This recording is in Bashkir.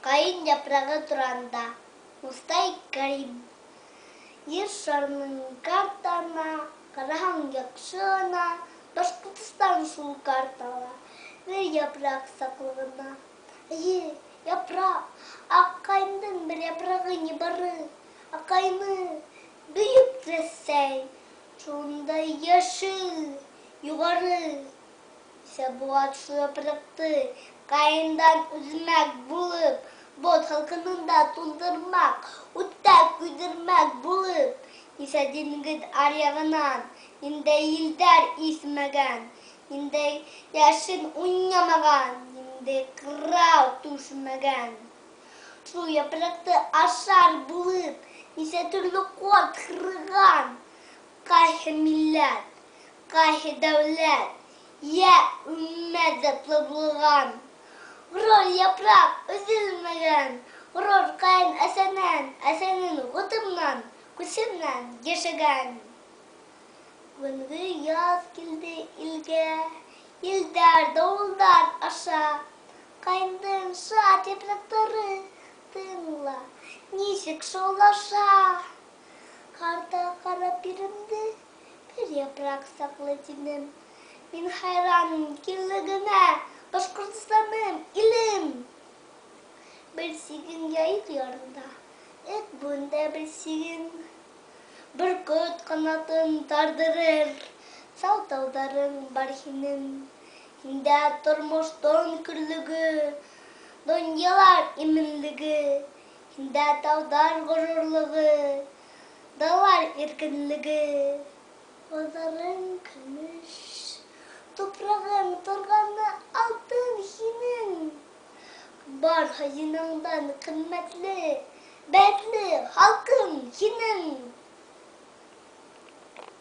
Ҡайын япрағы туранда. Мостай Кәрим. Ер шарының картаһына ҡараһаң яҡшы ғына, Башҡортостан шул картала бер япраҡ саҡлы ғына. Эйе, япраҡ, аҡ ҡайындың бер япрағы ни бары, Аҡ ҡайыны бөйөк Рәсәй, шундай йәшел, юғары. Нисә быуат шул япраҡты ҡайындан өҙмәк булып, боҙ һалҡынында туңдырмаҡ, утта көйҙөрмәк булып, нисә диңгеҙ аръяғынан ниндәй елдәр иҫмәгән, ниндәй йәшен уйнамаған, ниндәй ҡырау төшмәгән. Шул япраҡты ашар булып, нисә төрлө ҡорт һырыған, ҡайһы милләт, ҡайһы дәүләт, йә өммәт затлы булған. Ғорур япраҡ өҙөлмәгән, ғорур ҡайын әсәнән, әсәнең һөтө менән, көсө менән йәшәгән. Бөгөнгө яҙ килде илгә, елдәр, дауылдар аша. Ҡайындың шат япраҡтары, тыңла, нисек шаулаша. Ҡарта ҡарап еремде, бер япраҡ саҡлы тинем. Мин хайран киңлегеңә, Башҡортостаным, илем. Бер сигең Яйыҡ ярында, Ыҡ буйында бер сигең. Бөркөт ҡанатын тарҙырыр, Сал тауҙарың бар һинең. Һиндә тормоштоң көрлөгө, Донъялар именлеге. Һиндә тауҙар ғорурлығы, Далалар иркенлеге. Баҙарың көмөш, тупрағың торғаны алтын һинең. Бар хазинаңдан ҡиммәтле, бәхетле халҡың һинең.